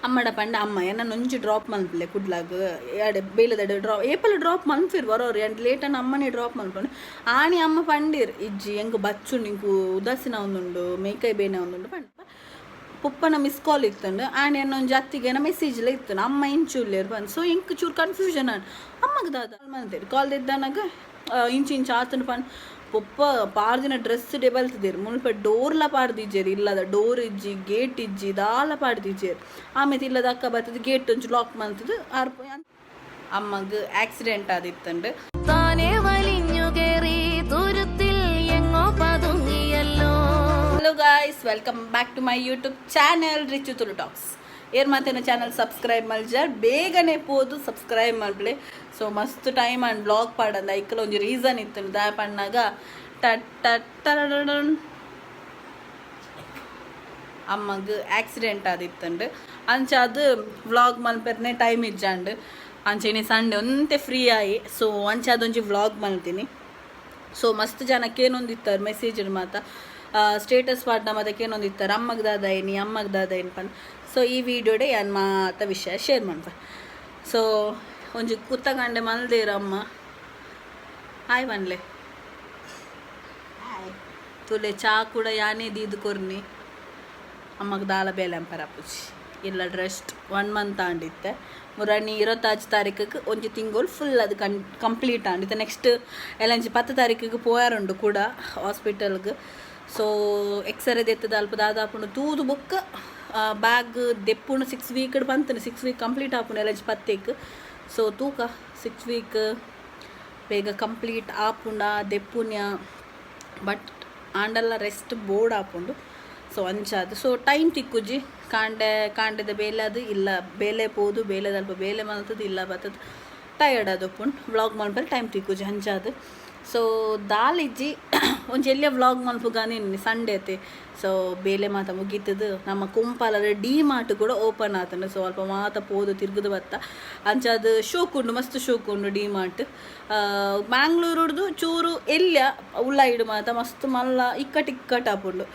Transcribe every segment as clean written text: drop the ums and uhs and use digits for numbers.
ಅಮ್ಮಡ ಪಂಡ ಅಮ್ಮ ಎನ್ನ ಒಂಜಿ ಡ್ರಾಪ್ ಮಲ್ಪಲೆ ಕುಡ್ಲಾಗ್ ಯಾಡೆ ಬೇಲೆದಡೆ ಡ್ರಾಪ್ ಏಪಲ ಡ್ರಾಪ್ ಮನ್ಫಿರ್ ಬರೋರು ಎಂಡ್ ಲೇಟನ್ನು ಅಮ್ಮನೇ ಡ್ರಾಪ್ ಮಲ್ಪಂಡು. ಆಣಿ ಅಮ್ಮ ಪಂಡೀರ್ ಇಜ್ಜಿ, ಎಂಕ್ ಬಚ್ಚು ನಿಂಕು ಉದಾಸಿನ ಒಂದುಂಡು, ಮೇಕೈ ಬೇನೆ ಒಂದುಂಡು ಪಂಡ. ಪೊಪ್ಪನ ಮಿಸ್ ಕಾಲ್ ಇತ್ತಂಡು. ಆಂಡ್ ಎನ್ನ ಒಂಜಿ ಅತ್ತಿಗೆನ ಮೆಸೇಜ್ಲ ಇತ್ತು, ಅಮ್ಮ ಇಂಚುಲ್ಲೇರು ಬಂದು. ಸೊ ಎಂಕ್ ಚೂರು ಕನ್ಫ್ಯೂಷನ್ ಆಂಡ್. ಅಮ್ಮಗ್ ದಾದ ಮಲ್ತೇರು ಕಾಲ್ ಇದ್ದಾನಾಗ ಇಂಚು ಇಂಚು ಆತನ ಪಂಡ್. ಪೊಪ್ಪ ಪಾರ್ದಿನ ಡ್ರೆಸ್ ಡೆ ಬಲ್ತಿದ್ದೇರು. ಮುಲ್ಪ ಡೋರ್ಲ ಪಾಡ್ದಿಜ್ಜೆರ್, ಇಲ್ಲದ ಡೋರ್ ಇಜ್ಜಿ, ಗೇಟ್ ಇಜ್ಜಿ, ದಾಲ ಪಾಡ್ದಿಜ್ಜೆರ್. ಆಮೇಲೆ ಇಲ್ಲದ ಅಕ್ಕ ಬರ್ತದೆ, ಗೇಟ್ ಒಂಚು ಲಾಕ್ ಮಲ್ತದು ಆರ್. ಅಮ್ಮಗ್ ಆಕ್ಸಿಡೆಂಟ್ ಆದಿತ್ತಂಡು. താനെ വലിഞ്ഞു കേറി തുരുത്തിൽ എങ്ങോ പതുങ്ങിയല്ലോ. Hello guys, welcome back to my YouTube channel rich Tulu tax. ಏರ್ ಮಾತೇನ ಚಾನಲ್ ಸಬ್ಸ್ಕ್ರೈಬ್ ಮಲ್ಜಾರ್, ಬೇಗನೆ ಪೋದು ಸಬ್ಸ್ಕ್ರೈಬ್ ಮಲ್ಪಲೆ. ಸೊ ಮಸ್ತ್ ಟೈಮ್ ಅಂಡ್ ವ್ಲಾಗ್ ಪಾಡಂದ. ಐಕಲ ಒಂಜಿ ರೀಸನ್ ಇತ್ತು. ದಾಯ ಪಣ್ಣಾಗ ಟಟ್ ಟಟ್ ಟರಡಡನ್. ಅಮ್ಮಗ್ ಆಕ್ಸಿಡೆಂಟ್ ಆದಿತ್ತಂಡು. ಅಂಚ ಅದು ವ್ಲಾಗ್ ಮಲ್ಪೆರ್ನೆ ಟೈಮ್ ಇಜ್ಜಾಂಡ್. ಅಂಚ ಇನಿ ಸಂಡೆ ಒಂತೆ ಫ್ರೀ ಆಯಿ. ಸೊ ಅಂಚ ಅದೊಂಜಿ ವ್ಲಾಗ್ ಮಲ್ತೀನಿ. ಸೊ ಮಸ್ತ್ ಜನಕ್ಕೆ ಏನೊಂದಿತ್ತಾರೆ ಮೆಸೇಜ್ ಮಾತ, ಸ್ಟೇಟಸ್ ಪಾಡ್ನ ಮಾತಕ್ಕೆ ಏನೊಂದಿತ್ತಾರೆ, ಅಮ್ಮಗ್ ದಾದಾಯಿನಿ, ಅಮ್ಮಗ್ ದಾದಾಯಿನಿ ಪಂದ್. ಸೊ ಈ ವಿಡಿಯೋಡೆ ಯಾನ್ ಮಾತ ವಿಷಯ ಶೇರ್ ಮನ್ಪ. ಸೊ ಒಂಜಿ ಕುತ್ತಗಂಡೆ ಮಲ್ದೇರು ಅಮ್ಮ. ಹಾಯ್ ಪನ್ಲೆ. ತುಲೆ ಚಾ ಕೂಡ ಯಾನೇ ದೀದು ಕೊರ್ನಿ. ಅಮ್ಮಗ್ ದಾಲ ಬೇಲೆ ಅಂಪರ ಅಪ್ಪುಜಿ ಇಲ್ಲ. ರೆಸ್ಟ್ ಒನ್ ಮಂತ್ ಆಂಡಿತ್ತೆ. ಮುರಣಿ 25 ತಾರೀಕಿಗೆ ಒಂಜಿ ತಿಂಗಳು ಫುಲ್ ಅದು ಕಂಪ್ಲೀಟ್ ಆಂಡಿತ್ತೆ. ನೆಕ್ಸ್ಟ್ ಎಲ್ಲಂಚಿ 10 ತಾರೀಕಿಗೆ ಪೋಯಾರುಂಡು ಕೂಡ ಹಾಸ್ಪಿಟಲ್ಗೆ. ಸೊ ಎಕ್ಸರೆ ದೆತ್ತದ ಅಲ್ಪ ದಾದಾಪುಂಡು ತೂದು ಬೊಕ್ಕ ಬ್ಯಾಗ್ ದೆಪ್ಪುಂಡು. 6 ವೀಕ್ ಬಂತನು, 6 ವೀಕ್ ಕಂಪ್ಲೀಟ್ ಆಪುಂಡು ಎಲ್ಲಂಚಿ ಪತ್ತೆಕ್. ಸೊ ತೂಕ, 6 ವೀಕ್ ಬೇಗ ಕಂಪ್ಲೀಟ್ ಆಪುಂಡ ದೆಪ್ಪುನ್ಯ. ಬಟ್ ಆಂಡಲ್ಲ ರೆಸ್ಟ್ ಬೋರ್ಡ್ ಆಪುಂಡು. ಸೊ ಅಂಚಾದ್ ಸೊ ಟೈಮ್ ತಿಕ್ಕುಜಿ. ಕಾಂಡೆ ಕಾಂಡೆದ ಬೇಲೆ ಅದು ಇಲ್ಲ, ಬೇಲೆ ಪೋದು, ಬೇಲೆದ ಅಲ್ಪ ಬೇಲೆ ಮಲ್ತದು ಇಲ್ಲ ಬತ್ತದು ಟಯರ್ಡ್ ಆದೊಪ್ಪುಂಡು. ವ್ಲಾಗ್ ಮಲ್ಪರೆ ಟೈಮ್ ತಿಕ್ಕುಜಿ. ಅಂಚಾದ್ ಸೊ ದಾಲಿಜ್ಜಿ, ಒಂಜಿ ಎಲ್ಲಿಯ ವ್ಲಾಗ್ ಮಲ್ಪುಗಾನೆ ಸಂಡೇ ಅತ್ತೆ. ಸೊ ಬೇಲೆ ಮಾತ ಮುಗೀತದು. ನಮ್ಮ ಕುಂಪಾಲದ ಡಿ ಮಾರ್ಟ್ ಕೂಡ ಓಪನ್ ಆತಂಡು. ಸೊ ಅಲ್ಪ ಮಾತ ಪೋದು ತಿರ್ಗುದು ಬತ್ತ. ಅಂಚಾದ್ ಶೋಕ್ ಉಂಡು, ಮಸ್ತ್ ಶೋಕ್ ಉಂಡು ಡಿ ಮಾರ್ಟ್. ಮ್ಯಾಂಗ್ಳೂರುಡ್ದು ಚೂರು ಎಲ್ಯ ಉಳ್ಳಾಯಿಡು ಮಾತ ಮಸ್ತ್ ಮಲ್ಲ ಇಕ್ಕಟ್ ಇಕ್ಕಟ್ ಆಪುಂಡು.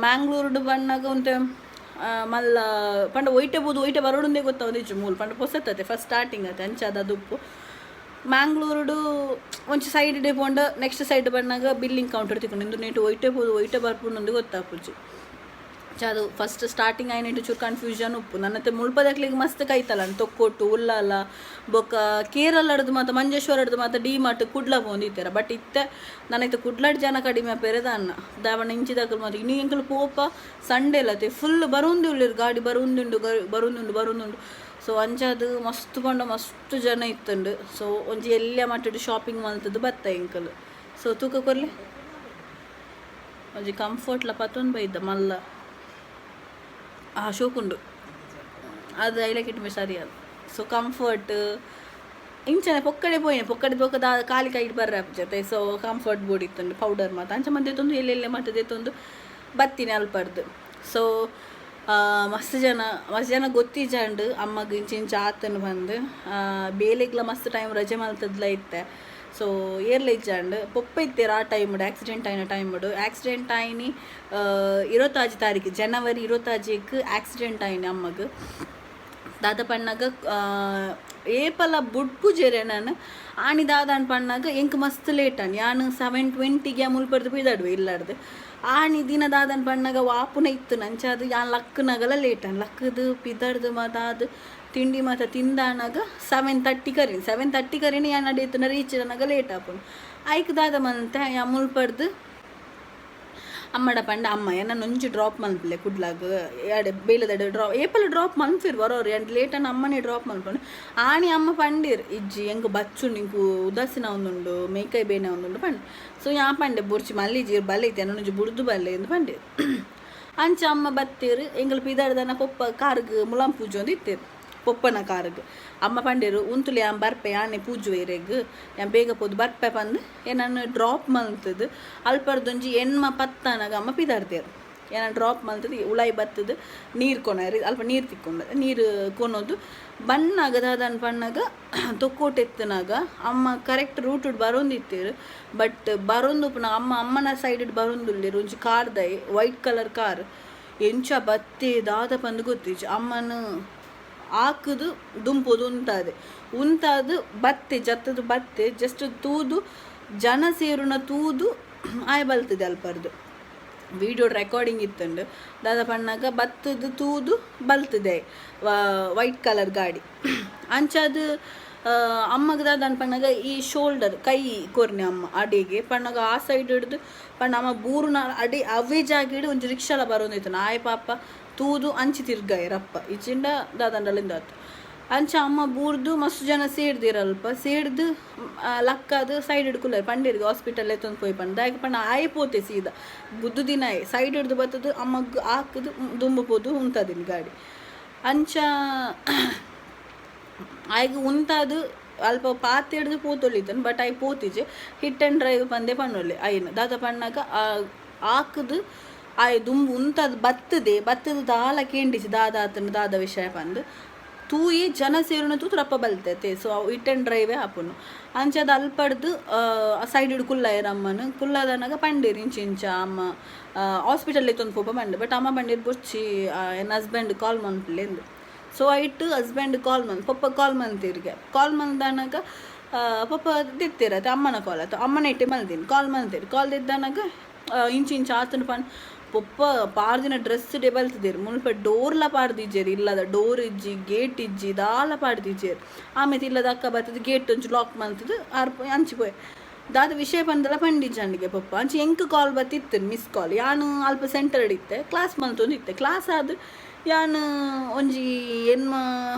ಮ್ಯಾಂಗ್ಳೂರುಡು ಬಣ್ಣಗ ಒಂತೆ ಮಲ್ಲ ಪಂಡ ಒಯ್ಟೆ ಬೋದು ಒಯ್ಟೆ ಬರೋಡುಂದೇ ಗೊತ್ತಾವೊಂದಿಜ್ಜಿ ಮೂಲು. ಪಂಡ ಪೊಸತ್ತತೆ, ಫಸ್ಟ್ ಸ್ಟಾರ್ಟಿಂಗ್ ಅತೆ. ಅಂಚಾದ ಅದು ಉಪ್ಪು. ಮ್ಯಾಂಗ್ಳೂರುಡು ಒಂಚಿ ಸೈಡ್ ಡೆ ಪೋಂಡ ನೆಕ್ಸ್ಟ್ ಸೈಡ್ ಬಣ್ಣಾಗ ಬಿಲ್ಲಿಂಗ್ ಕೌಂಟರ್ ತಿಕ್ಕೊಂಡು ಇಂದು ನೀಟು ಒಯ್ಟೆ ಪೋದು ಒಯ್ಟೆ ಬರ್ಪುಂಡು ಗೊತ್ತಾಪುಜಿ. ಅದು ಫಸ್ಟ್ ಸ್ಟಾರ್ಟಿಂಗ್ ಆಯ್ನಿಟ್ಟು ಚೂರು ಕನ್ಫ್ಯೂಷನ್ ಉಪ್ಪು. ನನ್ನತ್ತೆ ಮುಳ್ಪದಕ್ಲಿಗೆ ಮಸ್ತ್ ಕೈತಲ್ಲ ತೊಕ್ಕೊಟ್ಟು, ಉಲ್ಲಾಲ, ಬೊಕ್ಕ ಕೇರಳಡ್ದು ಮಾತ, ಮಂಜೇಶ್ವರಡ್ದು ಮಾತ ಡಿ ಮಾರ್ಟ್ ಕುಡ್ಲ ಪೋಂದಿತ್ತೆರ. ಬಟ್ ಇತ್ತೆ ನನ್ನೈತೆ ಕುಡ್ಲಾಡ್ ಜನ ಕಡಿಮೆ ಪೆರೆದ ಅನ್ನ ದಾವಣ ಇಂಚಿದಕಲ್ ಮಾತ. ಇನ್ನು ಎಂಕಲ್ ಪೋಪ ಸಂಡೇ ಲತೆ ಫುಲ್ ಬರೋಂದು ಉಳ್ಳೇರು, ಗಾಡಿ ಬರೋಂದುಂಡು, ಬರೋಂದುಂಡು, ಬರೋಂದುಂಡು. ಸೊ ಅಂಚಾದ್ ಮಸ್ತ್ ಪಂಡ ಮಸ್ತ್ ಜನ ಇತ್ತುಂಡು. ಸೊ ಒಂಜಿ ಎಲ್ಯ ಮಟ್ಟಡ್ ಶಾಪಿಂಗ್ ಮಲ್ತದ್ದು ಬತ್ತ ಎಂಕಲ್. ಸೊ ತೂಕ ಕೊರ್ಲೆ, ಒಂಜಿ ಕಂಫರ್ಟ್ಲ ಪತ್ತೊಂದು ಬೈದ ಮಲ್ಲ ಆ ಶೋಕುಂಡು. ಅದು ಐಲಕ್ಕಿಟ್ಟು ಸರಿ ಅದು. ಸೊ ಕಂಫರ್ಟ್ ಇಂಚನೆ ಪೊಕ್ಕಡೆ ಪೋಯಿನೆ, ಪೊಕ್ಕಡೆ ಪೊಕ್ಕ ದಾ ಖಾಲಿ ಕೈಟ್ ಬರ್ರೆ ಜೊತೆ. ಸೊ ಕಂಫರ್ಟ್ ಬೋರ್ಡ್ ಇತ್ತುಂಡು, ಪೌಡರ್ ಮಾತ ಅಂಚ ಮಂದೆ ತೊಂದು ಎಲ್ಲೆಲ್ಲೆ ಮಟ್ಟದೆ ತೊಂದು ಬತ್ತಿನಿ ಅಲ್ಪರ್ದು. ಸೊ ಮಸ್ತ್ ಜನ, ಮಸ್ತ್ ಜನ ಗೊತ್ತಿಜಾಂಡು ಅಮ್ಮಗ್ ಇಂಚ ಇಂಚ ಆತನ ಬಂದು. ಬೇಲೆಗ್ಲ ಮಸ್ತ್ ಟೈಮ್ ರಜೆ ಮಲ್ತದ್ಲ ಇತ್ತೆ. ಸೊ ಏರ್ಲ ಇಜ್ಜಾಂಡ್. ಪೊಪ್ಪ ಇತ್ತೇರು ಆ ಟೈಮ್ಡ್, ಆಕ್ಸಿಡೆಂಟ್ ಆಯಿನ ಟೈಮ್ಡ್. ಆಕ್ಸಿಡೆಂಟ್ ಆಯಿನಿ 25 ತಾರೀಕು, ಜನವರಿ 25ಕ್ಕೆ ಆಕ್ಸಿಡೆಂಟ್ ಆಯಿನಿ ಅಮ್ಮಗ್. ದಾದ ಪಣ್ಣಾಗ ಏಪಲ ಬುಡ್ಪುಜೆರೆ ನಾನು. ಆಣಿ ದಾದಾನ್ ಪಣ್ಣಾಗ ಎಂಕ್ ಮಸ್ತ್ ಲೇಟ್ ಆನ್. ಯಾನ್ 7:20ಗೆ ಮುಲ್ಪರ್ದು ಪಿದಾಡುವೆ ಇಲ್ಲಾಡ್ದು. ಆಣಿ ದಿನ ದಾದನ್ ಪಣ್ಣಾಗ ವಾಪುನ ಇತ್ತು. ನಂಚಾದು ಯಾನ್ ಲಕ್ಕುನಗಲ ಲೇಟ್ ಆನ್. ಲಕ್ಕದು ಪಿದಾಡ್ದು ಮಾತ ಅದು ತಿಂಡಿ ಮಾತ ತಿಂದಾನಾಗ 7:30 ಕರೀನಿ. 7:30 ಕರೀನಿ, ಯಾನ್ ಅಡೇತನ ರೀಚ್ ಅನಾಗ ಲೇಟ್ ಆಪುಂಡು. ಐಕ್ ದಾದ ಮಂತೆ, ಯಾ ಮುಲ್ಪರ್ದು ಅಮ್ಮಡ ಪಂಡ ಅಮ್ಮ ಎನ್ನ ಒಂಜಿ ಡ್ರಾಪ್ ಮಲ್ಪಲೆ ಕುಡ್ಲಾಗ್ ಯಾಡೆ ಬೇಲೆದಡೆ ಡ್ರಾಪ್ ಏಪಲ ಡ್ರಾಪ್ ಮನ್ಫಿರ್ ಬರೋರು ಎಂಡ್ ಲೇಟನ್ನು ಅಮ್ಮನೇ ಡ್ರಾಪ್ ಮಲ್ಪಂಡು. ಆಣಿ ಅಮ್ಮ ಪಂಡೀರ್ ಇಜ್ಜಿ, ಎಂಕ್ ಬಚ್ಚು ನಿಂಕು ಉದಾಸಿನ ಒಂದುಂಡು, ಮೇಕೈ ಬೇನೆ ಒಂದುಂಡು ಪಂಡ್. ಸೊ ಯಾ ಪಂಡೆ, ಬುರ್ಚಿ ಮಲ್ಲಿಜಿ ಬಲ್ಲೆ ಇತ್ತೆ, ಒಂಜಿ ಬುಡ್ದು ಬಲ್ಲೆ ಎಂದು ಪಂಡೀರ್. ಅಂಚ ಅಮ್ಮ ಬತ್ತೀರು. ಎಂಕಲ್ ಪಿದಾಡ್ದನ ಪೊಪ್ಪ ಕಾರ್ಗ್ ಮುಲಾಮ್ ಪೂಜೆ ಒಂದು ಇತ್ತೇರು, ಪೊಪ್ಪನ ಕಾರ್ಗ್. ಅಮ್ಮ ಪಂಡೇರು, ಉಂತುಲಿ, ಯಾನ್ ಬರ್ಪೆ, ಯಾನೆ ಪೂಜುವೆರೆಗ್, ಯಾನ್ ಬೇಗ ಪೋದು ಬರ್ಪೆ ಪಂದ್ ಏನನ್ನು ಡ್ರಾಪ್ ಮಲ್ತದು. ಅಲ್ಪರ್ದೊಂಜಿ ಎಣ್ಮ ಪತ್ತನಾಗ ಅಮ್ಮ ಪಿದಾಡ್ತೇರು. ಏನ ಡ್ರಾಪ್ ಮಲ್ತದು, ಉಳಾಯಿ ಬತ್ತದು, ನೀರು ಕೊನರಿ, ಅಲ್ಪ ನೀರು ತಿಕ್ಕೊಂಡು ನೀರು ಕೊನೋದು ಬಣ್ಣಾಗ ದಾದನ್ ಪಣ್ಣಾಗ ತೊಕ್ಕೋಟು ಎತ್ತನಾಗ ಅಮ್ಮ ಕರೆಕ್ಟ್ ರೂಟುಡ್ ಬರೋಂದಿತ್ತೇರು. ಬಟ್ ಬರೋಂದು ಪುನಃ ಅಮ್ಮ ಅಮ್ಮನ ಸೈಡ್ ಬರೋಂದುಲ್ಲೇರು. ಒಂಜಿ ಕಾರ್ ದೈ, white colour car. ಎಂಚ ಬತ್ತೆ ದಾದ ಪಂದ್ ಗೊತ್ತಿಜ್ಜಿ ಅಮ್ಮನ ಆಕುದು ದುಂಪೊದು ಉಂತಾದೆ ಉಂತಾದ್ ಬತ್ತೆ ಜತ್ತುದು ಬತ್ತೆ ಜಸ್ಟ್ ತೂದು ಜನ ಸೇರುನ ತೂದು ಆಯೆ ಬಲ್ತುದೆ ಅಲ್ಪರ್ದ್ ವೀಡಿಯೋ ರೆಕಾರ್ಡಿಂಗ್ ಇತ್ತುಂಡು ದಾದ ಪನ್ನಗ ಬತ್ತುದು ತೂದು ಬಲ್ತುದೆ ವೈಟ್ ಕಲರ್ ಗಾಡಿ ಅಂಚಾದ್ ಅಮ್ಮಗ್ ದಾದ ಪನ್ನಗ ಈ ಶೋಲ್ಡರ್ ಕೈ ಕೊರ್ನೆ ಅಮ್ಮ ಅಡೆಗೆ ಪನ್ನಗ ಆ ಸೈಡ್ ಹಿಡ್ದು ಪಂಡ ಅಮ್ಮ ಬೂರುನ ಅಡೆ ಅವೇ ಜಾಗೆಡ್ ಒಂಜಿ ರಿಕ್ಷಾಲ ಬರೊಂದಿತ್ತುಂಡು ಆಯೆ ಪಾಪ ತೂದು ಅಂಚಿ ತಿರ್ಗಾಯೆರ್ ಅಪ್ಪ ಇಜ್ಜಿಂಡ ದಾದಂಡಲ ಇಂದಾತು ಅಂಚ ಅಮ್ಮ ಬೂರ್ದು ಮಸ್ತ್ ಜನ ಸೇರ್ದೆರ್ ಅಲ್ಪ ಸೇರ್ದ್ ಲಕ್ಕಾದ್ ಸೈಡ್ ಡ್ ಕುಲ್ಲೆರ್ ಪಂಡೆರ್ ಹಾಸ್ಪಿಟಲ್ ಲೆತ್ತೊಂದು ಪೋಯಿ ಪಂದ್ ದಾಯೆಗ್ ಪಂಡ ಆಯೆ ಪೋತೆ ಸೀದಾ ಗುದ್ದುದಿನಾಯೆ ಸೈಡ್ ಡ್ದ್ ಬತ್ತುದು ಅಮ್ಮಗ್ ಆಕ್ದ್ ದುಂಬು ಪೋದು ಉಂತಾದಿನಿ ಗಾಡಿ ಅಂಚ ಆಯಗ್ ಉಂತಾದ್ ಅಲ್ಪ ಪಾತೆರ್ದ್ ಪೋತೊಲಿತುಂಡು ಬಟ್ ಆಯೆ ಪೋತಿಜೆ ಹಿಟ್ ಆ್ಯಂಡ್ ಡ್ರೈವ್ ಪಂದೇ ಪನೊಲಿ ಐನ್ ದಾದ ಪನ್ನಗ ಆಕ್ದ್ ಆಯೆ ದುಂಬು ಉಂತಾದ್ ಬತ್ತುದೆ ಬತ್ತುದು ದಾಲ ಕೇಂಡಿಜಿ ದಾದ ಆತುಂಡು ದಾದ ವಿಷಯ ಪಂದ್ ತೂಯೆ ಜನ ಸೇರುನ ತೂತು ರಪ್ಪ ಬಲ್ತೆ ಅತೆ ಸೊ ಅವು ಹಿಟ್ ಆ್ಯಂಡ್ ಡ್ರೈವೇ ಆಪುನು ಅಂಚಾದ್ ಅಲ್ಪಡ್ದ್ ಸೈಡ್ ಡ್ ಕುಲ್ಲಾಯೆರ್ ಅಮ್ಮನ್ ಕುಲ್ಲಾದನಗ ಪಂಡೆರ್ ಇಂಚ ಇಂಚ ಅಮ್ಮ ಹಾಸ್ಪಿಟಲ್ ಲೆತ್ತೊಂದು ಪೋಪ ಪಂಡೆ ಬಟ್ ಅಮ್ಮ ಪಂಡೆರ್ ಬೊರ್ಚಿ ಎನ್ನ ಹಸ್ಬೆಂಡ್ ಕಾಲ್ ಮನ್ಪುಲೆ ಇಂದ್ ಸೊ ಐಟ್ ಹಸ್ಬೆಂಡ್ ಕಾಲ್ ಮನ್ ಪೊಪ್ಪ ಕಾಲ್ ಮಲ್ತೆರ್ಗೆ ಕಾಲ್ ಮಲ್ದಾನಗ ಪೊಪ್ಪ ದೆತ್ತೆರ್ ಅತೆ ಅಮ್ಮನ ಕಾಲ್ ಅತ ಅಮ್ಮನ ಇಟ್ಟೆ ಮಲ್ದಿನಿ ಕಾಲ್ ಮಲ್ತೆರ್ ಕಾಲ್ ದೆದ್ದಾನಗ ಇಂಚ ಇಂಚ ಆತುಂಡು ಪಂಡ್ ಪೊಪ್ಪ ಪಾಡ್ದಿನ ಡ್ರೆಸ್ ಡೇ ಬಲ್ತ್ದೆರ್ ಮುಲ್ಪ ಡೋರ್ಲ ಪಾಡ್ದಿಜ್ಜೆರ್ ಇಲ್ಲದ ಡೋರ್ ಇಜ್ಜಿ ಗೇಟ್ ಇಜ್ಜಿ ದಾಲ ಪಾಡ್ದಿಜ್ಜೆರ್ ಆಮೇಲೆ ಇಲ್ಲದ ಅಕ್ಕ ಬತ್ತುದು ಗೇಟ್ ಒಂಜಿ ಲಾಕ್ ಮಲ್ತುದು ಆರ್ ಅಂಚಿ ಪೋಯೆ ದಾದ ವಿಷಯ ಪಂದಲ ಪಂಡಿಜ್ಜಂಡಿಗೆ ಪೊಪ್ಪ ಅಂಚ ಎಂಕ್ ಕಾಲ್ ಬತ್ತಿತ್ತು ಮಿಸ್ ಕಾಲ್ ಯಾನ್ ಅಲ್ಪ ಸೆಂಟರ್ಡ್ ಇತ್ತೆ ಕ್ಲಾಸ್ ಮಲ್ತೊಂದಿತ್ತೆ ಕ್ಲಾಸ್ ಆದ್ ಯಾನ್ ಒಂಜಿ ಎನ್ಮ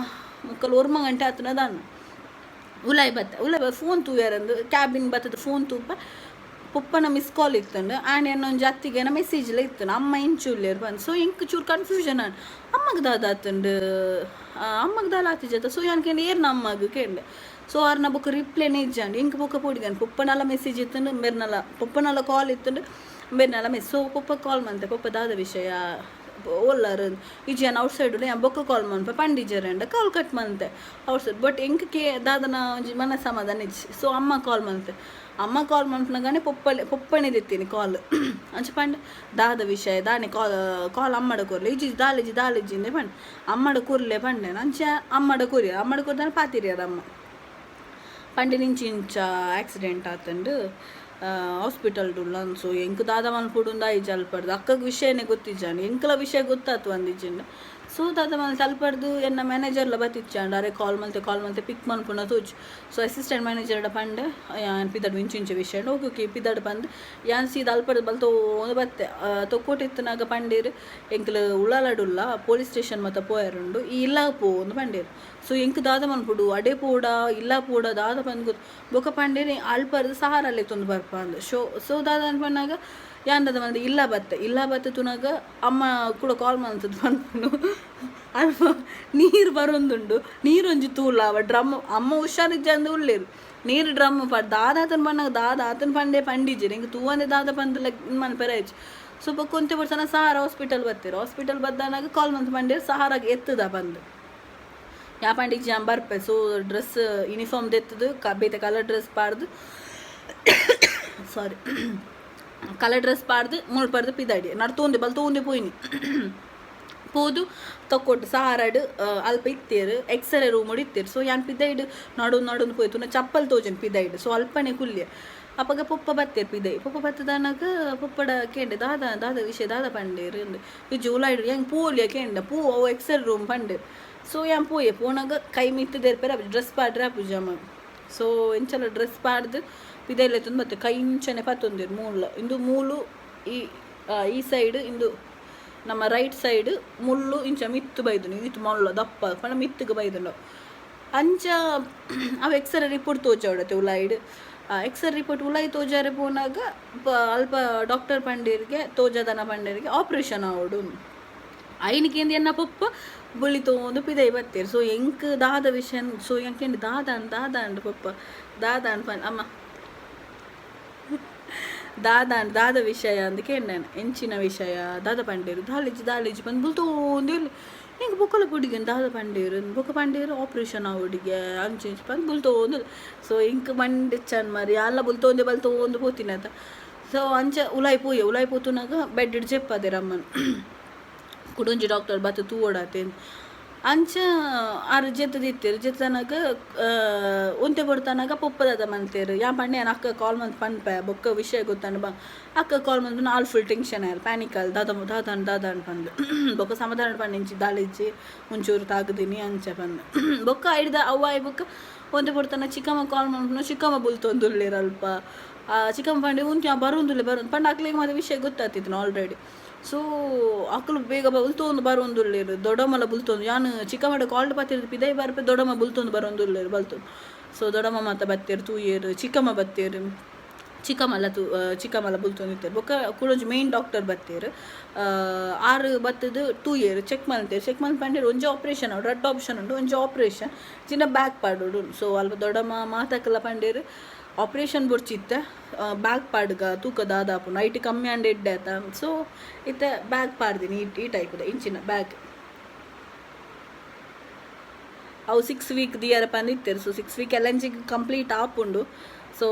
ಮುಕ್ಕಲ್ ಒರ್ಂಬ ಗಂಟೆ ಆತುನ ದಾನ್ನ ಉಲಾಯಿ ಬತ್ತೆ ಉಲಾಯಿ ಫೋನ್ ತೂಯರಂದು ಕ್ಯಾಬಿನ್ ಬತ್ತುದು ಫೋನ್ ತೂಪ ಪೊಪ್ಪನ ಮಿಸ್ ಕಾಲ್ ಇತ್ತುಂಡು ಆಂಡ್ ಎನ್ನ ಒಂಜಿ ಅತ್ತಿಗೆನ ಮೆಸೇಜ್ಲ ಇತ್ತುಂಡು ಅಮ್ಮ ಇಂಚ ಉಲ್ಲೆರ್ ಪಂದ್ ಸೊ ಎಂಕ್ ಚೂರು ಕನ್ಫ್ಯೂಷನ್ ಆಂಡ್ ಅಮ್ಮಗ್ ದಾದ ಆತುಂಡು ಅಮ್ಮಗ್ ದಾಲ ಆತಿಜತ ಸೊ ಯಾನ್ ಕೇಂಡೆ ಏರ್ನ ಅಮ್ಮಗ್ ಕೇಂಡೆ ಸೊ ಆರ್ನ ಬೊಕ್ಕ ರಿಪ್ಲೈನೇ ಇಜ್ಜಾಂಡ್ ಎಂಕ್ ಬೊಕ್ಕ ಪೋಡಿಗೆ ಪೊಪ್ಪನಲ ಮೆಸೇಜ್ ಇತ್ತುಂಡು ಮೆರ್ನಲ ಪೊಪ್ಪನಲ ಕಾಲ್ ಇತ್ತುಂಡು ಮೆರ್ನಲ ಮೆಸ್ ಸೊ ಪೊಪ್ಪ ಕಾಲ್ ಮಂತೆ ಪೊಪ್ಪ ದಾದ ವಿಷಯ ಓಲಾರ್ ಇಜ್ಜಿ ಯಾನ್ ಔಟ್ ಸೈಡ್ ಉಲ್ಲೆ ಯಾನ್ ಬೊಕ್ಕ ಕಾಲ್ ಮನ್ಪೆ ಪಂಡಿಜೆರಂಡ ಕಾಲ್ ಕಟ್ ಮಂತೆ ಔಟ್ ಸೈಡ್ ಬಟ್ ಎಂಕ್ ಕೆ ದಾದನ ಒಂಜಿ ಮನ ಸಮಾಧಾನ ಇಜ್ಜಿ ಸೊ ಅಮ್ಮ ಕಾಲ್ ಮಂತೆ ಅಮ್ಮ ಕಾಲ್ ಮನ್ಪುನಗನೆ ಪೊಪ್ಪಲೆ ಪೊಪ್ಪನೆ ದೆತ್ತೀನಿ ಕಾಲ್ ಅಂಚ ಪಂಡ ದಾದ ವಿಷಯ ದಾನೆ ಕಾಲ್ ಕಾಲ್ ಅಮ್ಮಡ ಕೊರ್ಲೆ ಇಜ್ಜಿ ದಾಲಿಜ್ಜಿ ದಾಲಿಜ್ಜಿ ಇಂದೆ ಪಂಡ ಅಮ್ಮಡ ಕೊರ್ಲೆ ಪಂಡೆ ಅಂಚ ಅಮ್ಮಡ ಕೊರಿಯರ್ ಅಮ್ಮಡ ಕೊರ್ದಾನ ಪಾತಿರಿಯರ್ ಅಮ್ಮ ಪಂಡಿನ ಇಂಚ ಇಂಚ ಆಕ್ಸಿಡೆಂಟ್ ಆತುಂಡು ಹಾಸ್ಪಿಟಲ್ಡ್ ಉಲ್ಲ ಸೊ ಎಂಕ್ ದಾದ ಮನ್ಪೊಡುಂದು ಆಯಿಜಿ ಅಲ್ಪಡ್ದು ಅಕ್ಕಗ್ ವಿಷಯನೇ ಗೊತ್ತಿಜ್ಜಾಂಡ್ ಎಂಕ್ಲ ವಿಷಯ ಗೊತ್ತಾತು ಅಂದಿಜ್ಜಿಂಡ ಸೊ ದಾದ ಮಲ್ತ್ ಅಲ್ಪಡ್ದು ಎನ್ನ ಮ್ಯಾನೇಜರ್ಲ ಬತ್ತಿಜ್ಜಾಂಡ್ ಅರೆ ಕಾಲ್ ಮಲ್ತೆ ಕಾಲ್ ಮಲ್ತೆ ಪಿಕ್ ಮನ್ಪುನ ತೋಜು ಸೊ ಅಸಿಸ್ಟೆಂಟ್ ಮ್ಯಾನೇಜರ್ಡ ಪಂಡೆ ಯಾನ್ ಪಿದಡ್ಡು ಇಂಚ ಇಂಚ ವಿಷಯ ಓಕೆ ಓಕೆ ಪಿದಡ್ ಪಂದ್ ಯಾನ್ ಸೀದಾ ಅಲ್ಪಡ್ದು ಬಲ್ತೋಂದು ಬತ್ತೆ ತೊಕ್ಕೊಟ್ಟಿತ್ತನಾಗ ಪಂಡೇರ್ ಎಂಕ್ಲು ಉಳ್ಳಾಲಡುಲ್ಲ ಪೊಲೀಸ್ ಸ್ಟೇಷನ್ ಮಾತ ಪೋಯರುಂಡು ಈ ಇಲ್ಲ ಪೋ ಅಂದ್ ಪಂಡೇರ್ ಸೊ ಎಂಕ್ ದಾದ ಮನ್ಪೊಡು ಅಡೆ ಪೋಡ ಇಲ್ಲ ಪೋಡ ದಾದ ಪಂದ್ ಗೊತ್ತು ಬೊಕ ಪಂಡೇರ್ ಅಲ್ಪರ್ದ್ ಸಹಾರಲೆ ತೊಂದು ಬರ್ಪ ಅಂದ್ ಶೋ ಸೊ ದಾದ ಪನ್ನಾಗ ಯಾನ್ ದಾದ ಮಲ್ದೆ ಇಲ್ಲ ಬತ್ತೆ ಇಲ್ಲ ಬತ್ತೆ ತುನಗ ಅಮ್ಮ ಕುಡ ಕಾಲ್ ಮಲ್ತುದು ಪನ್ಪುನು ಅಲ್ಪ ನೀರು ಬರೊಂದುಂಡು ನೀರೊಂಜಿ ತೂಲ ಅವ ಡ್ರಮ್ ಅಮ್ಮ ಹುಷಾರಿಜ್ಜಂದೆ ಉಲ್ಲೆರ್ ನೀರು ಡ್ರಮ್ ಪಡ್ ದಾದ ಆತನ್ ಪನ್ನಗ ದಾದ ಆತನ್ ಪಂಡೆ ಪಂಡಿಜೆರ್ ಎಂಕ್ ತೂವಂದೆ ದಾದ ಪಂದ್ ಮನ್ಪೆರೆ ಆಯಿಜಿ ಸೊ ಬೊಕ್ಕ ಒಂತೆ ಪೊರ್ತುನ ಸಹಾರ ಹಾಸ್ಪಿಟಲ್ ಬತ್ತೆರ್ ಹಾಸ್ಪಿಟಲ್ ಬತ್ತನಾಗ ಕಾಲ್ ಮಂತ್ ಪಂಡೆರ್ ಸಹಾರಾಗ್ ಎತ್ತುದ ಪಂದ್ ಯಾ ಪಂಡಿಜಿ ಯಾನ್ ಬರ್ಪೆ ಸೊ ಡ್ರೆಸ್ ಯೂನಿಫಾರ್ಮ್ ದೆತ್ತುದು ಬೇತೆ ಕಲರ್ ಡ್ರೆಸ್ ಪಾಡ್ದು ಸಾರಿ ಕಲರ್ ಡ್ರೆಸ್ ಪಾಡ್ದು ಮುಲ್ಪರ್ದು ಪಿದಾಡಿ ನಡ್ತೊಂದೆ ಬಲ್ತೊಂದೆ ಪೋಯಿನಿ ಪೋದು ತೊಕ್ಕೊಟ್ಟು ಸಹಾರಡ್ ಅಲ್ಪ ಇತ್ತೆರ್ ಎಕ್ಸ್ರೇ ರೂಮುಡು ಇತ್ತೆರ್ ಸೊ ಯಾನ್ ಪಿದೈಡ್ ನಡೊಂದು ನಡೊಂದು ಪೋಯ್ತು ಚಪ್ಪಲ್ ತೋಜುಂಡು ಪಿದೈಡ್ ಸೊ ಅಲ್ಪನೆ ಕುಲ್ಯೆ ಅಪಗ ಪೊಪ್ಪ ಬತ್ತೆರ್ ಪಿದೈ ಪೊಪ್ಪ ಬತ್ತುದಾನಗ ಪೊಪ್ಪಡ ಕೇಂಡೆ ದಾದ ದಾದ ವಿಷಯ ದಾದ ಪಂಡೇರ್ ಇಂದ್ ಇಜ್ಜಿ ಉಲಾಯಿಡ್ ಎಂಕ್ ಪೋಲಿಯ ಕೇಂಡ ಪೋ ಅವು ಎಕ್ಸ್ರೇ ರೂಮ್ ಪಂಡೆರ್ ಸೊ ಯಾನ್ ಪೋಯೆ ಪೋನಗ ಕೈ ಮಿತ್ತ್ ದೇರ್ಪೆರ್ ಡ್ರೆಸ್ ಪಾಡ್ರೆ ಆಪುಜಿ ಅಮ್ಮ ಸೊ ಎಂಚಲ ಡ್ರೆಸ್ ಪಾಡ್ದು ಪಿದೈ ಲೆತ್ತೊಂದು ಬತ್ತೆ ಕೈ ಇಂಚನೆ ಪತ್ತೊಂದೆರ್ ಮೂಲ ಇಂದು ಮೂಲು ಈ ಈ ಸೈಡ್ ಇಂದು ನಮ್ಮ ರೈಟ್ ಸೈಡ್ ಮುಳ್ಳು ಇಂಚ ಮಿತ್ತ್ ಬೈದುಂಡು ಈತ್ ಮಲ್ಲ ದಪ್ಪ ಪಂಡ ಮಿತ್ತುಗ್ ಬೈದುಂಡು ಅಂಚ ಅವು ಎಕ್ಸ್ರೇ ರಿಪೋರ್ಟ್ ತೋಜಾವಡತೆ ಉಲಾಯಿಡ್ ಎಕ್ಸ್ರೇ ರಿಪೋರ್ಟ್ ಉಲಾಯಿ ತೋಜಾರೆ ಪೋನಾಗ ಅಲ್ಪ ಡಾಕ್ಟರ್ ಪಂಡೇರಿಗೆ ತೋಜಾದನ ಪಂಡೇರಿಗೆ ಆಪ್ರೇಷನ್ ಆವೊಡು ಐನಿಕೇಂದ್ ಎನ್ನ ಪೊಪ್ಪ ಬುಳಿತೋಂದು ಪಿದೈ ಬತ್ತೆರ್ ಸೊ ಎಂಕ್ ದಾದ ವಿಷಯ ಸೊ ಎಂಕ್ ದಾದಾಂಡ್ ದಾದಾಂಡ್ ಪೊಪ್ಪ ದಾದಾಂಡ್ ಪನ್ ಅಮ್ಮ ದಾದಾಂಡ್ ದಾದ ವಿಷಯ ಅಂದ್ ಕೇಂಡೇನ್ ಎಂಚಿನ ವಿಷಯ ದಾದ ಪಂಡೇರ್ ದಾಲಿಜ್ಜಿ ದಾಲಿಜ್ಜಿ ಪಂದ್ ಬುಲ್ತೋಂದು ಎಂಕ್ ಬೊಕ್ಕಲ ಪೋಡಿಗೆನ್ ದಾದ ಪಂಡೇರ್ ಬೊಕ್ಕ ಪಂಡೇರ್ ಆಪ್ರೇಷನ್ ಆವೊಡಿಗೆ ಅಂಚ ಇಂಚ ಪಂದ್ ಬುಲ್ತೋಂದು ಸೊ ಎಂಕ್ ಮಂಡೆ ಮಾರಿ ಯಾನ್ಲ ಬುಲ್ತೋಂದೆ ಬಲ್ತೋಂದು ಪೋತಿನತ ಸೊ ಅಂಚ ಉಲಾಯಿ ಪೋಯೆ ಉಲಾಯಿ ಪೋತುನಗ ಬೆಡ್ ಡ್ ಜೆಪ್ಪದೆರ್ ಅಮ್ಮನ್ ಕುಡೊಂಜಿ ಡಾಕ್ಟರ್ ಬತ್ತ್ ತೂವೊಡಾತೆ. ಅಂಚ ಆರ್ ಜೆತ್ತ್ದಿತ್ತೆರ್. ಜೆತ್ತನಗ ಒಂತೆ ಪೊರ್ತನಗ ಪೊಪ್ಪದಾದ ಮಲ್ತೆರ್. ಯಾನ್ ಪಂಡೆ, ಯಾನ್ ಅಕ್ಕ ಕಾಲ್ ಮಂತ್ ಪನ್ಪೆ, ಬೊಕ್ಕ ವಿಷಯ ಗೊತ್ತಾಂಡ. ಬಾ ಅಕ್ಕ ಕಾಲ್ ಮಂತ್ ಆಲ್ ಫುಲ್ ಟೆನ್ಷನ್ ಆಯಲ್, ಪ್ಯಾನಿಕ್ ಆಲ್, ದಾದ ದಾದಾಂಡ್ ದಾದಾಂಡ್ ಪಂದ್. ಬೊಕ್ಕ ಸಮಾಧಾನ ಪಂಡೆ, ಇಂಚಿ ದಾಲ ಇಜ್ಜಿ, ಒಂಚೂರು ತಾಗುದಿನಿ ಅಂಚ ಪಂದ್. ಬೊಕ್ಕ ಐಡ್ದ ಅವ್ವ ಆಯಿ ಬೊಕ್ಕ ಒಂತೆ ಪೊರ್ತನ ಚಿಕ್ಕಮ್ಮ ಕಾಲ್ ಮಲ್ಪುನ, ಚಿಕ್ಕಮ್ಮ ಬುಲ್ತೊಂದುಲ್ಲೆರ್ ಅಲ್ಪ. ಚಿಕ್ಕಮ್ಮ ಪಂಡೆ, ಉಂತಿ ಬರೋಂದುಲ್ಲೆ ಬರೋದು ಪಂಡ. ಅಕ್ಲೆಗ್ ಮಾತ ವಿಷಯ ಗೊತ್ತಾತಿತ್ತು ಆಲ್ರೆಡಿ. ಸೊ ಅಕುಲು ಬೇಗ ಬುಲ್ತೊಂದು ಬರೋಂದುಲ್ಲೆರ್. ದೊಡ್ಡಮ್ಮಲ ಬುಲ್ತೊಂದು, ಯಾನ್ ಚಿಕ್ಕಮ್ಮಡ ಕಾಲ್ಡ್ ಪಾತೆರ್ದ್ ಪಿದಯಿ ಬರ್ಪೆ, ದೊಡ್ಡಮ್ಮ ಬುಲ್ತೊಂದು ಬರೋಂದುಲ್ಲೆರ್ ಬಲ್ತೊಂದು. ಸೊ ದೊಡ್ಡಮ್ಮ ಮಾತ ಬತ್ತೆರ್, ತೂಯೆರ್. ಚಿಕ್ಕಮ್ಮ ಬತ್ತೆರ್, ಚಿಕ್ಕಮ್ಮಲ ತೂ ಚಿಕ್ಕಮ್ಮಲ ಬುಲ್ತೊಂದಿತ್ತೆರ್. ಬೊಕ್ಕ ಕುಡೊಂಜಿ ಮೇನ್ ಡಾಕ್ಟರ್ ಬತ್ತೆರ್. ಆರ್ ಬತ್ತದು ತೂಯೆರ್, ಚೆಕ್ ಮಲ್ತೆರ್. ಚೆಕ್ ಮಲ್ತ್ ಪಂಡೆರ್, ಒಂಜಿ ಆಪ್ರೇಷನ್, ರಡ್ಡ್ ಆಪ್ಷನ್ ಉಂಡು, ಒಂಜಿ ಆಪ್ರೇಷನ್, ಜಿಂಡ ಬ್ಯಾಗ್ ಪಾಡೊಡು. ಸೊ ಅಲ್ಪ ದೊಡ್ಡಮ್ಮ ಮಾತಕ್ಲ ಪಂಡೆರ್, ಆಪ್ರೇಷನ್ ಬೊರ್ಚಿತ್ತ, ಬ್ಯಾಗ್ ಪಾಡ್ಗ, ತೂಕ ದಾದ ಆಪುಂಡು, ಐಟ್ ಕಮ್ಮಿ ಆಂಡ ಎಡ್ಡೆ ಆತ. ಸೊ ಇತ್ತೆ ಬ್ಯಾಗ್ ಪಾಡ್ದಿನಿ, ಈ ಈ ಟೈಪ್ದ ಇಂಚಿನ ಬ್ಯಾಗ್. ಅವು 6 ವೀಕ್ ದಿಯರ ಪಂದಿತ್ತೆರ್. ಸೊ 6 ವೀಕ್ ಎಲ್ಲಂಜಿಗ್ ಕಂಪ್ಲೀಟ್ ಆಪುಂಡು. ಸೊ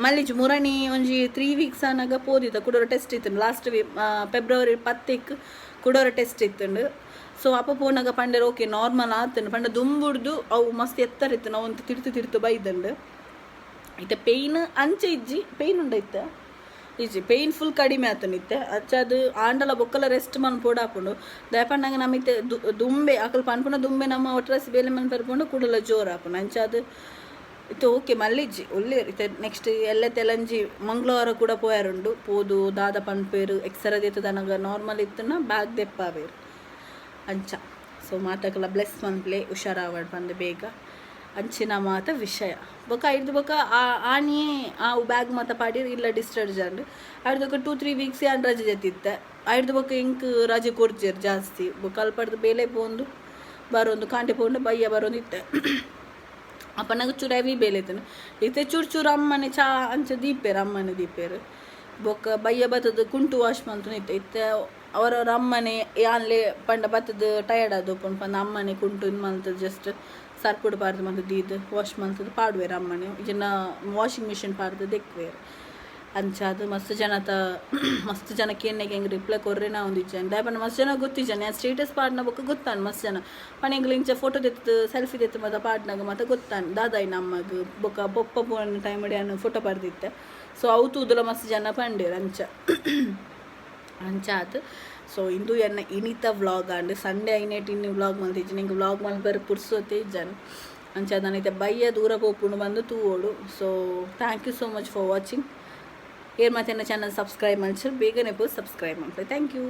ಮಲ್ಲಿಜ್ ಮುರಣಿ ಒಂಜಿ 3 ವೀಕ್ಸ್ ಆನಗ ಪೋದಿತ್ತ, ಕುಡೊರ ಟೆಸ್ಟ್ ಇತ್ತುಂಡು. ಲಾಸ್ಟ್ ವೀಕ್ ಫೆಬ್ರವರಿ 10ಕ್ ಕುಡೊರ ಟೆಸ್ಟ್ ಇತ್ತುಂಡು. ಸೊ ಅಪ್ಪ ಪೋನಾಗ ಪಂಡೆರ್, ಓಕೆ, ನಾರ್ಮಲ್ ಆತುಂಡು ಪಂಡ. ದುಂಬುಡ್ದು ಅವು ಮಸ್ತ್ ಎತ್ತರ ಇತ್ತು, ನಾವು ಒಂದು ತಿರ್ತು ತಿರ್ತು ಬೈದುಂಡು. ಇತ್ತೆ ಪೇಯ್ನ್ ಅಂಚ ಇಜ್ಜಿ. ಪೇಯ್ನ್ ಉಂಡ ಇತ್ತೆ? ಇಜ್ಜಿ, ಪೇಯ್ನ್ ಫುಲ್ ಕಡಿಮೆ ಆತುಂಡು ಇತ್ತೆ. ಅಚ್ಚಾದ್ ಆಂಡಲ ಬೊಕ್ಕಲ ರೆಸ್ಟ್ ಮನ್ಪೊಡಾಪುಂಡು. ದಾಯೆ ನಮ್ಮ ಇತ್ತೆ ದುಂಬೆ ಅಕಲ್ ಪನ್ಪುನ ದುಂಬೆ ನಮ್ಮ ಒಟ್ರಾಸಿ ಬೇಲೆ ಮನ್ಪೆರೆ ಪೋಂಡ ಕುಡಲ ಜೋರು ಆಪುಂಡು. ಅಂಚಾದ್ ಇತ್ತೆ ಓಕೆ ಮಲ್ಲಿಜ್ಜಿ, ಒಲ್ಲೆರ್. ಇತ್ತೆ ನೆಕ್ಸ್ಟ್ ಎಲ್ಲೆ ತೆಲಂಜಿ ಮಂಗಳವಾರ ಕೂಡ ಪೋಯಾರುಂಡು. ಪೋದು ದಾದ ಪನ್ಪೇರು, ಎಕ್ಸರೆ ದೆತ್ತುದನಗ ನಾರ್ಮಲ್ ಇತ್ತುನ ಬ್ಯಾಗ್ ದೆಪ್ಪಾವೇರು ಅಂಚ. ಸೊ ಮಾತಕ್ಲ ಬ್ಲೆಸ್ ಮನ್ಪ್ಲೆ, ಹುಷಾರಾವಡ್ ಪಂದ್ ಬೇಗ. ಅಂಚಿನ ಮಾತ ವಿಷಯ. ಬೊಕ್ಕ ಐಡ್ದ್ ಬೊಕ್ಕ ಆನಿಯೇ ಆ ಬ್ಯಾಗ್ ಮಾತ ಪಾಡಿ ಇಲ್ಲ ಡಿಸ್ಚಾರ್ಜ್ ಆಂಡ್. ಐಡ್ದ್ ಬೊಕ್ಕ 2-3 ವೀಕ್ಸ್ ಯಾನ್ ರಜೆ ಜೆತ್ತಿತ್ತೆ. ಐಡ್ದ್ ಬೊಕ್ಕ ಎಂಕ್ ರಜೆ ಕೊರ್ಜೆರ್ ಜಾಸ್ತಿ. ಬೊಕ್ಕ ಅಲ್ಪಡ್ದು ಬೇಲೆ ಪೋಂದು ಬರೋಂದು, ಕಾಂಡೆ ಪೋಂಡು ಬಯ್ಯ ಬರೋಂದಿತ್ತೆ. ಅಪ್ಪನಗ ಚೂರು ಹೆವಿ ಬೇಲೆ ಇತ್ತುಂಡು. ಇತ್ತೆ ಚೂರು ಚೂರು ಅಮ್ಮನೆ ಚಾ ಅಂಚ ದೀಪೇರು, ಅಮ್ಮನೆ ದೀಪೇರು. ಬೊಕ್ಕ ಬಯ್ಯ ಬತ್ತದು ಕುಂಟು ವಾಶ್ ಮಲ್ತೊಂದು ಇತ್ತೆ. ಇತ್ತೆ ಅವರವ್ರ ಅಮ್ಮನೆ, ಯಾನ್ಲೆ ಪಂಡ ಬತ್ತದು ಟಯರ್ಡ್ ಆದ್ ಉಪ್ಪುಂಡು ಪಂಡ ಅಮ್ಮನೆ ಕುಂಟು ಇದು ಮಲ್ತದು, ಜಸ್ಟ್ ಸರ್ಪುಡು ಪಾಡ್ದು ಮಲ್ತ್ ದೀದ್ ವಾಶ್ ಮಲ್ತದು ಪಾಡುವೆರ್ ಅಮ್ಮನೆ. ಇಜ್ಜಿಂಡ ವಾಷಿಂಗ್ ಮಿಷಿನ್ ಪಾಡ್ದು ದೆಕ್ಕುವೆರ್. ಅಂಚಾದ್ ಮಸ್ತ್ ಜನತ ಮಸ್ತ್ ಜನ ಕೇನ್ನೆಗ್ ಎಂಕ್ ರಿಪ್ಲೈ ಕೊರ್ರೆನ ಆವೊಂದಿಜ್ಜಂಡ್. ದಾಯೆ ಪಂಡ ಮಸ್ತ್ ಜನ ಗೊತ್ತಿಜ್ಜಂಡ್. ಯಾನ್ ಸ್ಟೇಟಸ್ ಪಾಡ್ನ ಬೊಕ್ಕ ಗೊತ್ತಾಂಡ್. ಮಸ್ತ್ ಜನ ಪಂಡ ಎಂಕ್ಲು ಇಂಚ ಫೋಟೋ ದೆತ್ತ್, ಸೆಲ್ಫಿ ದೆತ್ತ್ ಮಾತ ಪಾಡ್ನಗ ಮಾತ ಗೊತ್ತಾಂಡ್ ದಾದಾಯಿನ ಅಮ್ಮಗ್. ಬೊಕ್ಕ ಪೊಪ್ಪ ಪೋನ ಟೈಮ್ ಯಾನ್ ಫೋಟೋ ಪಾಡ್ದಿತ್ತೆ. ಸೊ ಅವು ತೂದುಲ ಮಸ್ತ್ ಜನ ಪಂಡೆರ್ ಅಂಚ ಅಂಚಾದ್. ಸೊ ಇಂದು ಎನ್ನ ಇನಿತ ವ್ಲಾಗ್ ಆಂಡ್. ಸಂಡೇ ಐನೆಟ್ ಇನ್ನಿ ವ್ಲಾಗ್ ಮಲ್ತಿಜ್ಜಿ. ನಿಂಗೆ ವ್ಲಾಗ್ ಮಲ್ಪೆರೆ ಪುರ್ಸೊತೆ ಇಜ್ಜಾನ್. ಅಂಚ ನಾನಿತ್ತೆ ಬಯ್ಯ ದೂರ ಪೋಪುಂಡು ಬಂದು ತೂವೋಡು. So thank you so much for watching. ಏರ್ ಮತ್ತೆ ಚಾನಲ್ ಸಬ್ಸ್ಕ್ರೈಬ್ ಮಲ್ಚರ್, ಬೇಗನೆ ಪೋ ಸಬ್ಸ್ಕ್ರೈಬ್ ಮಲ್ಪೆ. Thank you.